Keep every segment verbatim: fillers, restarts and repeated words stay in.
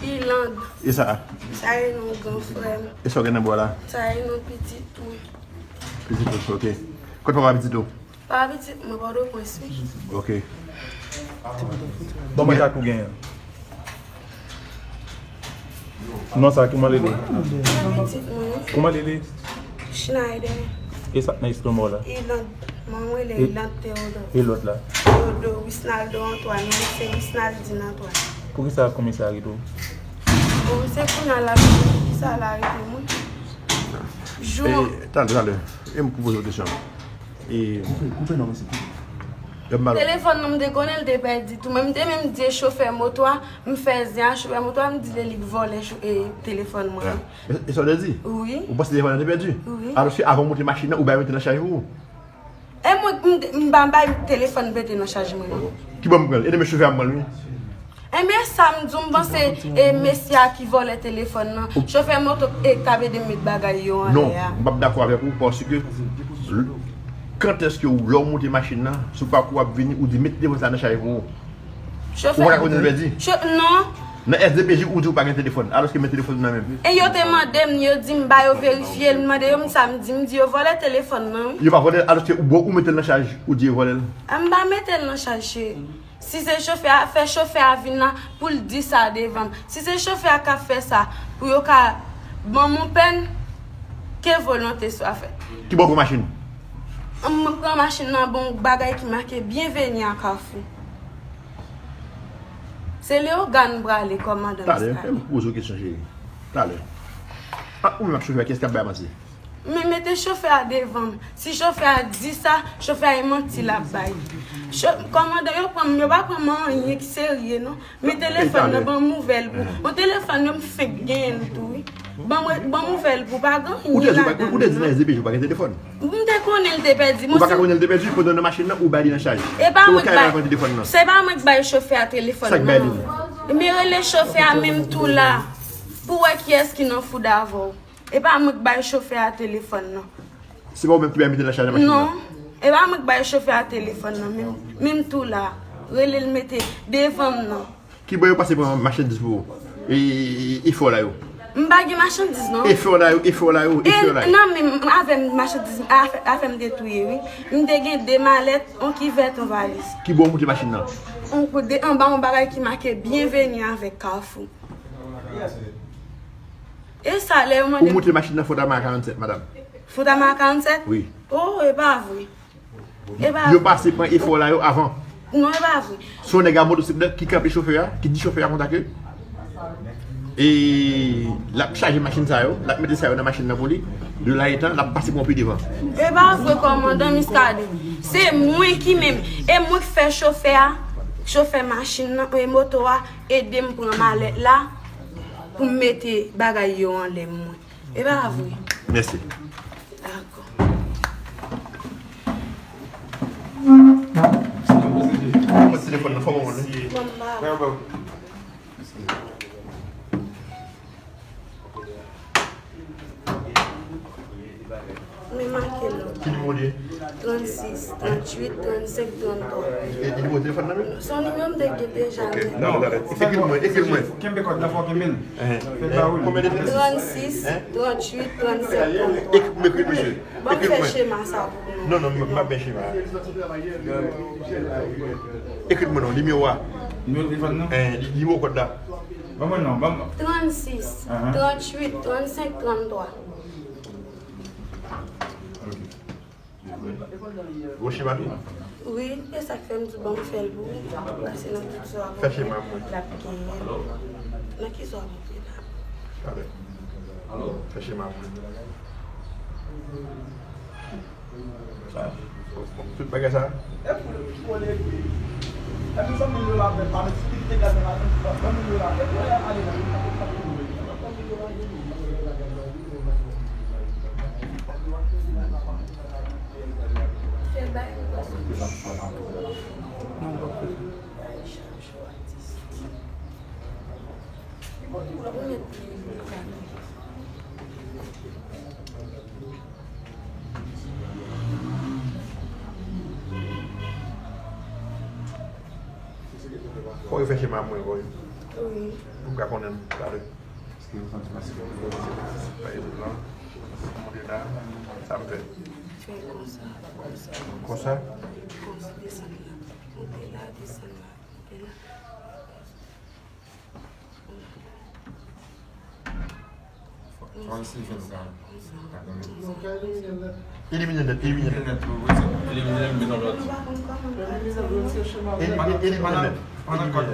Iland. E sa? Sa e non gran frè m. E sa w gen nan bò la? Sa e non pitit mwen. Pitit ou, ok. Kote papa pitit ou? Papa pitit mwen Pòtoprens, wi. Ok. Bon, mwen ka tou genyen. Non, sa, kouman li rele? Papa pitit mwen. Kouman li rele? Schneider. E sa k nan estonmak w la? Iland. Manman rele Iland Theodore. E lòt la? Theodore, Wisnaldo Antoine, mwen se Wisnaldine Antoine. Poukisa komisè a arete w? Bon, se kounye a la, komisè a arete mwen. Jou. E, talè, talè. E m pou poze w kesyon. E, koupe, koupe non, mesye, koupe. Telefòn nan m te konnen l te pèdi tou, men m te menm di chofè moto a, m fè zen a chofè moto a, m di li li k vòlè cho- e, telefòn mwen an. E, e sa w te di? Wi. Ou panse telefòn nan te pèdi? Wi. Alòske avan w monte machin nan, ou bay mete nan chaj pou ou? E mwen, m, m pa bay telefòn mete nan chaj mwen non. Kibò m pran l? E demen chofè a m pran l, wi. Enben, sa m di w, m panse e mesye a ki vòlè telefòn nan. Chofè moto e k ap ede m met bagay yo anlè a. Non, m p ap dakò avèk ou, paske l- kantèske w, lè w monte machin nan, sou pakou w ap vini, ou di, "Met telefòn sa nan chaj pou ou." Ou pa ka konnen l pèdi? Non. Nan S D P J, ou di ou pa gen telefòn, alòske men telefòn nan men m. E yo te mande m, yo di m ba yo verifye l, m mande yo m sa m di, m di yo vòlè telefòn nan, wi. Yo pa vòlè l, alòske ou, bon, ou mete l nan chaj, ou di yo vòlè l. A, m pa mete l nan chaj, cheri. Si se chofè a, fè chofè a vin la pou l di sa devan m. Si se chofè a k ap fè sa, pou yo ka ban m yon pèn, ke volonte swa fèt. Kibò w pran machin? Mwen pran machin nan bò yon bagay ki make Byenveni a Kafou. Se Leyogàn m prale, kòmandan Miskaden. Talè, fè m poze w kesyon, cheri. Talè. Ant ou menm ak chofè a, kiyès k ap bay manti? Men mete chofè a devan m. Si chofè a di sa, chofè a e manti l ap bay. Cho- kòmandan yo pran m, yo pa pran m anyen ki serye non. Men telefòn nan, ban m ouvè l pou. Bon, telefòn yo m fenk genyen l tou, wi. Ban mwen, ban m ouvè l pou, pa gen anyen ladan l non. Ou te di nan S D P J ou pa gen telefòn? M te konnen l te pèdi. Ou pa ka konnen l te pèdi, pandan nan machin nan, ou bay li nan chaj. E pa mwen k bay, se pa mwen k bay chofè a telefòn nan. Sa k bay li? Men rele chofè a menm tou la, pou wè kiyès ki nan foud avè w. E pa mwen k bay chofè a telefòn nan. Se pa ou menm ki bay mete nan chaj nan machin nan? Non. E pa mwen k bay chofè a telefòn nan, menm, menm tou la. Rele l mete devan m nan. Kibò yo pase pran machandiz pou ou? E, e, e, e fè w la yo? M pa gen machandiz non. E fè w la yo, e fè w la yo, e fè w la yo. E nan men m avè m machandiz, afè, afè m te touye, wi. M te gen de malèt, yon kivèt, yon valiz. Kibò w moute machin nan? Yon kou de anba yon bagay ki make Byenveni avèk Kafou. E sa, lè yo mande m. Ou moute machin nan Fòtama karannsèt, madanm? Fòtama karannsèt? Wi. Oh, e pa vre. E pa vre. Yo pase pran e fè w la yo avan. Non, e pa vre. Se yon nèg a motosiklèt ki kanpe chofè a, ki di chofè a konsa ke, e, l ap chaje machin sa yo, l ap mete sa yo nan machin nan pou li. De la etan, l ap pase pran pi devan. E pa vre, kòmandan Miskaden. Se mwen ki menm. E mwen k fè chofè a, chofè machin nan, e moto a, ede m pran malèt la pou m mete bagay yo anlè mwen. E pa vre. Mèsi. Dakò. Mwen telefòn nan fò mwen li. Bon, ba. Men make l. Ki nimewo li ye? Trannsis, tranntuit, trannsenk, tranntwa. E, e nimewo telefòn nan menm? Se yon nimewo m te gen deja. Ok, men talè, talè. Ekri l mwen, ekri l mwen. Kenbe kòd la, fò w kenbe l. Fè l ba ou li. Konbyen de trannsis? Trannsis, tranntuit, trannsenk, tranntwa. Ekri, ekri l, mesye. Bon, ekri l mwen. Fè chema sa pou nou. Non, non, m, m ap bay chema a. Ekri l mwen non, nimewo a. Nimewo telefòn nan? Eh, nimewo kòd la. Ban mwen non, ban mwen. Trannsis, tranntuit, trannsenk, tranntwa. Ok. Gwo chema tou? Wi, e sa k fè m di w ban m fè l pou ou. Pase nan kit sa w ap montre l ap genyen. Nan kit sa w ap montre l la. Talè. Fè chema pou mwen. Sa. Tout bagay sa. Refè chema mwen, wi. Wi. Pou m ka konnen talè. Paske m konn se pa egzanp lan, monte la, sa m fè. Fè konsa, konsa, konsa. Konsa? Konsa, desann la. Monte la, desann la. Monte la. Elimine nèt, elimine nèt. Elimine nèt, elimine nèt, men non lòt. Elimine nèt. Pandan kòd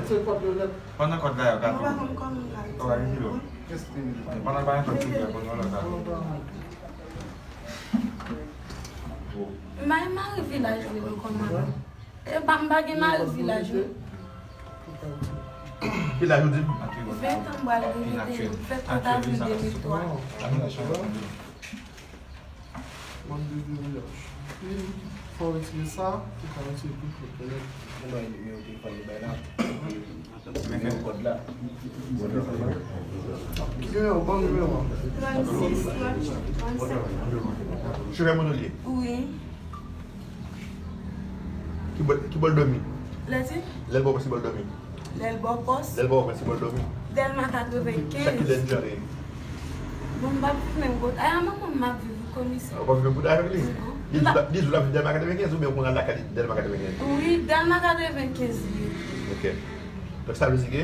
la, yo ka tou. Pandan pa gen kòd, yo ka tou. Mari, mari vilaj li, non, kòmandan. E pa, m pa gen mari vilaj, non. Vilaj ou di? Ven tan m pral gen, m fèt trant avril de mil twa. Mande de vilaj. Fò retire sa, ou ka retire tout lòt bagay. Mwen bay nimewo telefòn li bay la. Nimewo kòd la. Ki nimewo? Ban nimewo an. Trannsis, trannsis. Chofè moto li ye? Wi. Ki bò, ki bò l dòmi? Lè ti? Lè l bò pòs, ki bò l dòmi? Lè l bò pòs? Lè l bò pòs, ki bò l dòmi? Dèlma katrevenkenz. Chak kilè n jare? Bon, m p ap viv menm kote. Ay, a manman m m ap viv, wi, komisè. Ou p ap viv menm kote avèk li? Non. Li di w l ap viv Dèlma katrevenkenz oubyen ou konn al lakay li Dèlma katrevenkenz? Wi, Dèlma katrevenkenz li ye. Ok. Donk, sa vle di ke,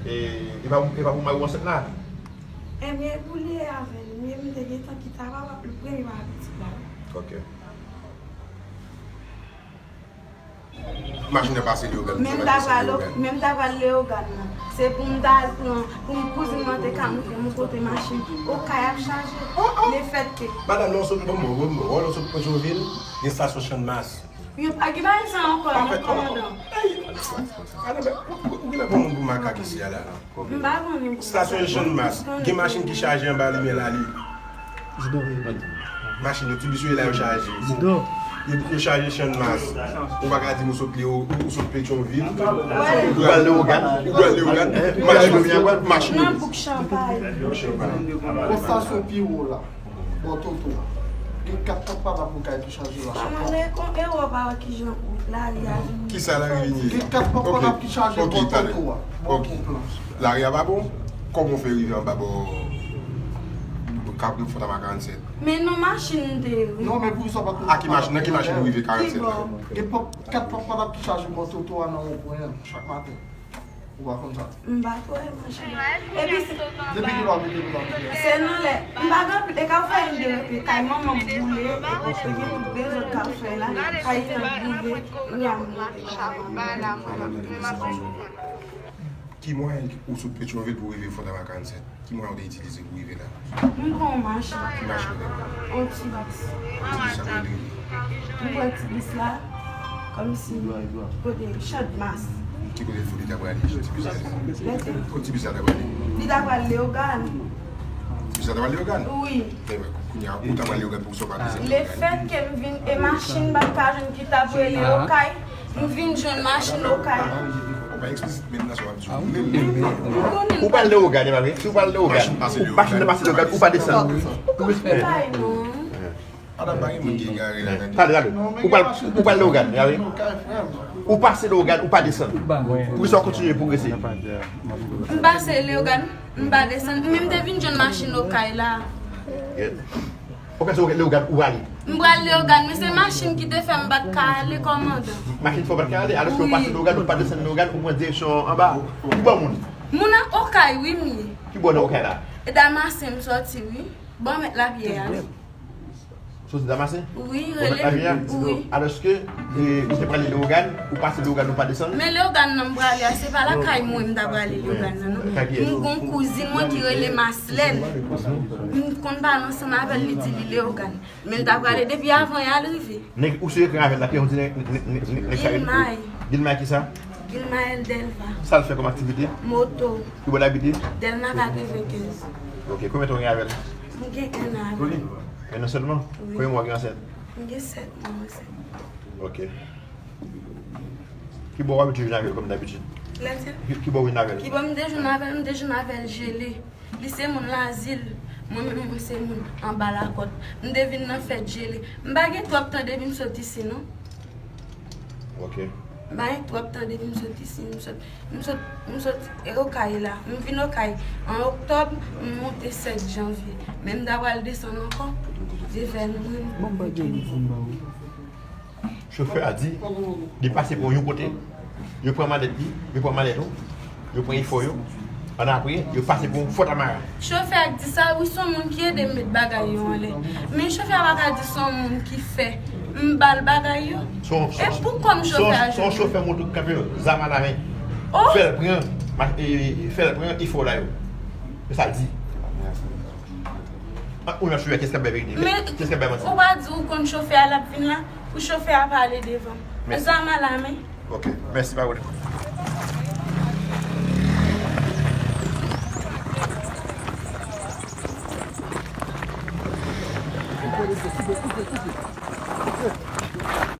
e, e pa, e pa pou mari w ansent la? Ebyen, pou li ye avè l, men m te gentan kite a papa pou l premye papa pitit la. Ok. Machin nan pase Leyogàn. Men m ta pral, men m ta pral Leyogàn nan. Se pou m ta al pran, pou m kouzin mwen te ka montre m kote machin. Okay ap chaje. Lefètke. Madanm, lè w sot, bon, bon, bon, bon, lè w sot Petyonvil, gen estasyon Channmas. Yo pa gen bagay sa ankò, non, kòmandan. Ey! Madanm, ou, ou genlè pran moun pou makak isi a la. M pa konnen. Estasyon Channmas. Gen machin ki chaje anba limyè la, li. Machin yo, ti bis yo la, yo chaje. Yo, yo chaje Channmas. Ou pa ka di m ou sot Leo, ou sot Petyonvil. Ou pral Leyogàn. Ou pral Leyogàn. Machin, machin. Nan bouk chanpay. Estasyon pi wo la. Bò Toto a. Gen kat pòt padap okay ki chaje la. Kòman lè kon ewo pa wè kijan lari a vini. Kisa lari vini? Gen kat pòt padap ki chaje bò Toto a. Bò Pon Planch. Lari a pa bon? Kòman w fè rive anba bò Kap Fòtama karannsèt? Men non machin m te ye, wi. Non, men poukisa w pa t... A ki machin, nan ki machin ou rive karannsèt la? Gen pòt, kat pòt padap ki chaje bò Toto a nan wonpwen an chak maten. Ou pa konn sa? M pa kwè, monchè. Epi se... Depi kilè w ap mete pou la? Se nan lè, m pa gen anpil, e ka fè yon de repe, kay manman m boule, epi gen tout dezòd k ap fè la, kay li nan boule, ram nan te ka. Ki mwayen ou sot Petyonvil pou w rive Fòtama karannsèt? Ki mwayen ou te itilize pou w rive la? M pran yon machin. Ki machin ou te pran? Yon ti bis. Yon ti bis, sa kote l rive? M pran ti bis la, kòmsi kote Channmas. Ki kote l fout li ta prale, ti bis la? Kote ti bis la ta prale? Li ta pral Leyogàn. Ti bis la ta pral Leyogàn? Wi. Kounye a, ou ta pral Leyogàn pou sa w pa desann Leyogàn? Lefètke m vin e machin m pa t ka jwenn ki ta pou rele Okay, m vin jwenn machin Okay. Ou pa eksplisit menm nan sa w ap di. Ou pral Leyogàn, e pa vre? Si w pral Leyogàn, machin nan pase Leyogàn, ou pa desann. Ou pa desann. Madanm, pa gen moun ki egare la, tande. Tande, tande. Ou pral, ou pral Leyogàn, e pa vre? Ou pase Leyogàn, ou pa desann. Poukisa w kontinye pwogrese? M pase Leyogàn, m pa desann. Men m te vin jwenn machin Okay la. Ok, se Leyogàn ou prale? M pral Leyogàn, men se machin ki te fè m pa t ka ale, kòmandan. Machin fè w pa t ka ale, alòske w pase Leyogàn, ou pa desann Leyogàn, ou pran direksyon anba. Ki bò moun? Moun nan Okay, wi, m ye. Ki bò nan Okay la? E Damasen m sòti, wi. Bò mèt lapyè a. Soti Damasen? Wi, rele m. Wi. Alòske, e, ou te prale Leyogàn, ou pase Leyogàn, ou pa desann? Men Leyogàn nan m prale a, se pa lakay mwen m ta prale Leyogàn nan, non. M gon kouzin mwen ki rele Maslèn. M konn pale ansanm avè l, li di li Leyogàn. Men l ta prale depi avan yè a l rive. Nèg ou sou ekran avè l la, ki yon ti nèg, nèg, nèg, nèg, nèg sa rele? Gilmay. Gilmay kisa? Gilmaël Delva. Sa l fè kòm aktivite? Moto. Ki bò l abite? Dèlma katrevenkenz. Ok, konbyen tan w gen avè l? M gen en an avè l. En an sèlman? Wi. Konbyen mwa w gen ansent? M gen sèt mwa ansent. Ok. Ki bò w abitye jwenn avè l kòm dabitid? Lè ti? Ki, ki bò w jwenn avè l? Ki bò m te jwenn avè l? M te jwenn avè l Jele. Li se moun Lazil. Mwen menm, mwen se moun anba Lakòt. M te vin nan fèt Jele. M pa gen twòp tan depi m sot isi, non. Ok. Bay twòp tande, m sot isi, m sot, m sot, m sot Okay la. M vin Okay an oktòb, m monte sèt janvye. Men m ta pral desann ankò, Dye fè nou menm. Chofè a di, li pase pou yon kote, yo pran malèt li, yo pran malèt ou, yo pran efò yo, ann apre, yo pase pou Fò Tamara. Chofè a k di sa, wi, se yon moun ki ede m met bagay yo anlè. Men chofè a pa ka di se yon moun ki fè m ba l bagay yo. Se yon, se E yon, pou kòm se yon, chofè a se yon jwenn. Chofè moto k kanpe yo, zam a la men. Oh! Fè l pran, ma- e, e, fè l pran efò la yo. Se sa l di. Ah, ou nan chofè, kès k ap bay verite? Men Kès k ap bay manti? Ou pa di ou konn chofè a l ap vin la? Pou chofè a pale devan. Mèsi. Zam a la men. Ok, mèsi, pa pwoblèm.